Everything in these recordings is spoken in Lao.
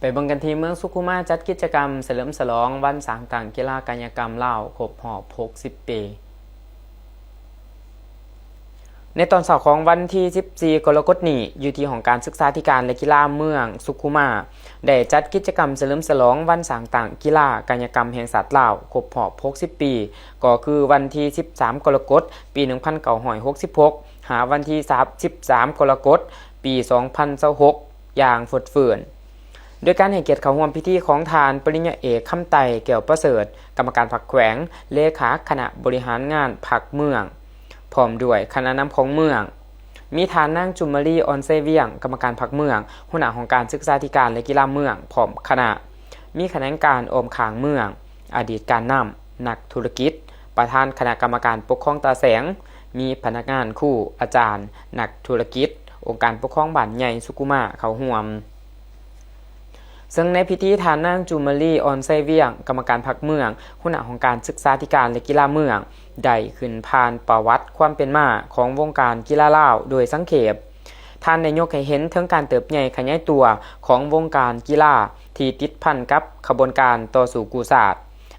ໄປເບິ່ງກັນທີ່ເມືອງສຸຂຸມາ ຈັດກິດຈະກຳສະເຫຼີມສະຫຼອງວັນສ້າງຕັ້ງກິລາກາຍະກຳລາວຄົບຮອບຫົກສິບປີ. ໃນຕອນເຊົ້າຂອງວັນທີສິບສີ່ ກໍລະກົດນີ້, ຢູ່ທີ່ຫ້ອງການສຶກສາທິການ ແລະ ກິລາເມືອງສຸຂຸມາ ໄດ້ຈັດກິດຈະກຳສະເຫຼີມສະຫຼອງວັນສ້າງຕັ້ງກິລາກາຍະກຳແຫ່ງຊາດລາວຄົບຮອບຫົກສິບປີ, ກໍຄືວັນທີສິບສາມ ກໍລະກົດ ປີໜຶ່ງພັນເກົ້າຮ້ອຍຫົກສິບຫົກ ຫາວັນທີສາມສິບສາມ ກໍລະກົດ ປີສອງພັນຊາວຫົກ ຢ່າງຟົດຟື້ນ. ໂດຍການໃຫ້ກຽດເຂົ້າຮ່ວມພິທີຂອງທ່ານປະລິນຍາເອກ ຄຳໄຕ ແກ້ວປະເສີດ ກຳມະການພັກແຂວງ, ເລຂາຄະນະບໍລິຫານງານພັກເມືອງ, ພ້ອມດ້ວຍຄະນະນຳຂອງເມືອງ, ມີທ່ານນາງ ຈຸມມະລີ ອອນໄຊວຽງ ກຳມະການພັກເມືອງ, ຫົວໜ້າຫ້ອງການສຶກສາທິການ ແລະ ກິລາເມືອງ ພ້ອມຄະນະ, ມີຂະແໜງການອ້ອມຂ້າງເມືອງ, ອະດີດການນຳ, ນັກທຸລະກິດ, ປະທານຄະນະກຳມະການປົກຄອງຕາແສງ, ມີພະນັກງານ, ຄູ, ອາຈານ, ນັກທຸລະກິດ, ອົງການປົກຄອງບ້ານໃຫຍ່ສຸຂຸມາເຂົ້າຮ່ວມ. ເຊິ່ງໃນພິທີ ທ່ານນາງ ຈູມມາລີ ອອນໄຊວຽງ ກຳມະການພັກເມືອງ, ຫົວໜ້າຫ້ອງການສຶກສາທິການ ແລະ ກິລາເມືອງ ໄດ້ຂຶ້ນຜ່ານປະຫວັດຄວາມເປັນມາຂອງວົງການກິລາລາວໂດຍສັງເຂບ. ທ່ານໄດ້ຍົກໃຫ້ເຫັນເຖິງການເຕີບໃຫຍ່ຂະຫຍາຍຕົວຂອງວົງການກິລາທີ່ຕິດພັນກັບຂະບວນການຕໍ່ສູ້ກູ້ຊາດ,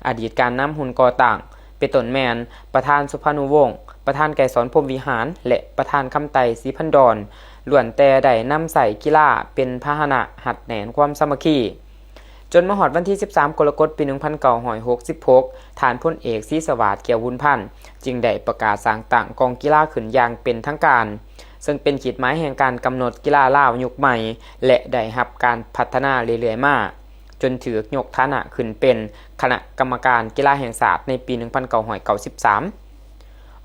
ອະດີດການນຳຮຸ່ນກໍ່ຕັ້ງ, ເປັນຕົ້ນແມ່ນປະທານ ສຸພານຸວົງ, ປະທານ ໄກສອນ ພົມວິຫານ ແລະ ປະທານ ຄຳໄຕ ສີພັນດອນ ລ້ວນແຕ່ໄດ້ນຳໃຊ້ກິລາເປັນພາຫະນະຮັດແໜ້ນຄວາມສາມັກຄີ. ຈົນມາຮອດວັນທີສິບສາມ ກໍລະກົດ ປີໜຶ່ງພັນເກົ້າຮ້ອຍຫົກສິບຫົກ ທ່ານພົນເອກ ສີສະຫວາດ ແກ້ວບຸນພັນ ຈຶ່ງໄດ້ປະກາດສ້າງຕັ້ງກອງກິລາຂຶ້ນຢ່າງເປັນທາງການ, ເຊິ່ງເປັນຂີດໝາຍແຫ່ງການກຳນົດກິລາລາວຍຸກໃໝ່ ແລະ ໄດ້ຮັບການພັດທະນາເລື້ອຍໆມາ. ຈົນຖືກຍົກຖານະຂຶ້ນເປັນຄະນະກຳມະການກິລາແຫ່ງຊາດໃນປີໜຶ່ງພັນເກົ້າຮ້ອຍເກົ້າສິບສາມ.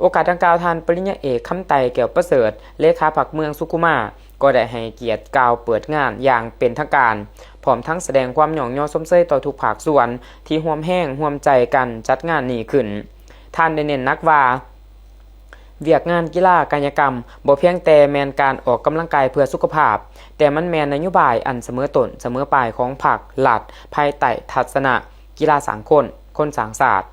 ໂອກາດດັ່ງກ່າວ, ທ່ານປະລິນຍາເອກ ຄຳໄຕ ແກ້ວປະເສີດ ເລຂາພັກເມືອງສຸຂຸມາ ກໍໄດ້ໃຫ້ກຽດກ່າວເປີດງານຢ່າງເປັນທາງການ, ພ້ອມທັງສະແດງຄວາມຍ້ອງຍໍຊົມເຊີຍຕໍ່ທຸກພາກສ່ວນທີ່ຮ່ວມແຮງຮ່ວມໃຈກັນຈັດງານນີ້ຂຶ້ນ. ທ່ານໄດ້ເນັ້ນໜັກວ່າ, ວຽກງານກິລາກາຍະກຳບໍ່ພຽງແຕ່ແມ່ນການອອກກຳລັງກາຍເພື່ອສຸຂະພາບ, ແຕ່ມັນແມ່ນນະໂຍບາຍອັນສະເໝີຕົ້ນສະເໝີປາຍຂອງພັກລັດ ພາຍໃຕ້ທັດສະນະກິລາສ້າງຄົນ, ຄົນສ້າງຊາດ.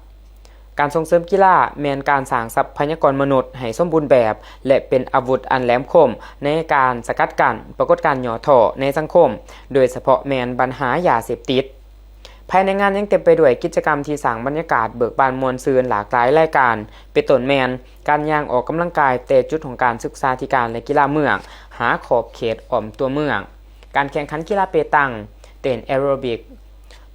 ການສົ່ງເສີມກິລາແມ່ນການສ້າງຊັບພະຍາກອນມະນຸດໃຫ້ສົມບູນແບບ ແລະ ເປັນອາວຸດອັນແຫຼມຄົມໃນການສະກັດກັ້ນປາກົດການຫຍໍ້ທໍ້ໃນສັງຄົມ, ໂດຍສະເພາະແມ່ນບັນຫາຢາເສບຕິດ. ພາຍໃນງານຍັງເຕັມໄປດ້ວຍກິດຈະກຳທີ່ສ້າງບັນຍາກາດເບີກບານມ່ວນຊື່ນຫຼາກຫຼາຍລາຍການ, ເປັນຕົ້ນແມ່ນການຍ່າງອອກກຳລັງກາຍແຕ່ຈຸດຫ້ອງການສຶກສາທິການ ແລະ ກິລາເມືອງ ຫາຂອບເຂດອ້ອມຕົວເມືອງ, ການແຂ່ງຂັນກິລາເປຕັງ, ເຕັ້ນແອໂຣບິກ.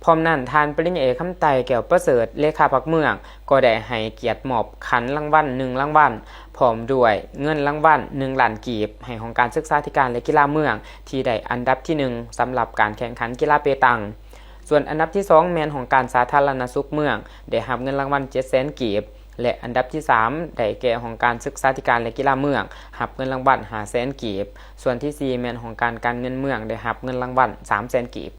ພ້ອມນັ້ນ, ທ່ານປະລິນຍາເອກ ຄຳໄຕ ແກ້ວປະເສີດ ເລຂາພັກເມືອງ ກໍໄດ້ໃຫ້ກຽດມອບຂັນລາງວັນໜຶ່ງລາງວັນ ພ້ອມດ້ວຍເງິນລາງວັນໜຶ່ງລ້ານກີບ ໃຫ້ຫ້ອງການສຶກສາທິການ ແລະ ກິລາເມືອງ ທີ່ໄດ້ອັນດັບທີໜຶ່ງ ສຳລັບການແຂ່ງຂັນກິລາເປຕັງ. ສ່ວນອັນດັບທີສອງ ແມ່ນຫ້ອງການສາທາລະນະສຸກເມືອງ ໄດ້ຮັບເງິນລາງວັນເຈັດແສນກີບ ແລະ ອັນດັບທີສາມ ໄດ້ແກ່ຫ້ອງການສຶກສາທິການ ແລະ ກິລາເມືອງ ຮັບເງິນລາງວັນຫ້າແສນກີບ. ສ່ວນທີສີ່ ແມ່ນຫ້ອງການການເງິນເມືອງ ໄດ້ຮັບເງິນລາງວັນສາມແສນກີບ.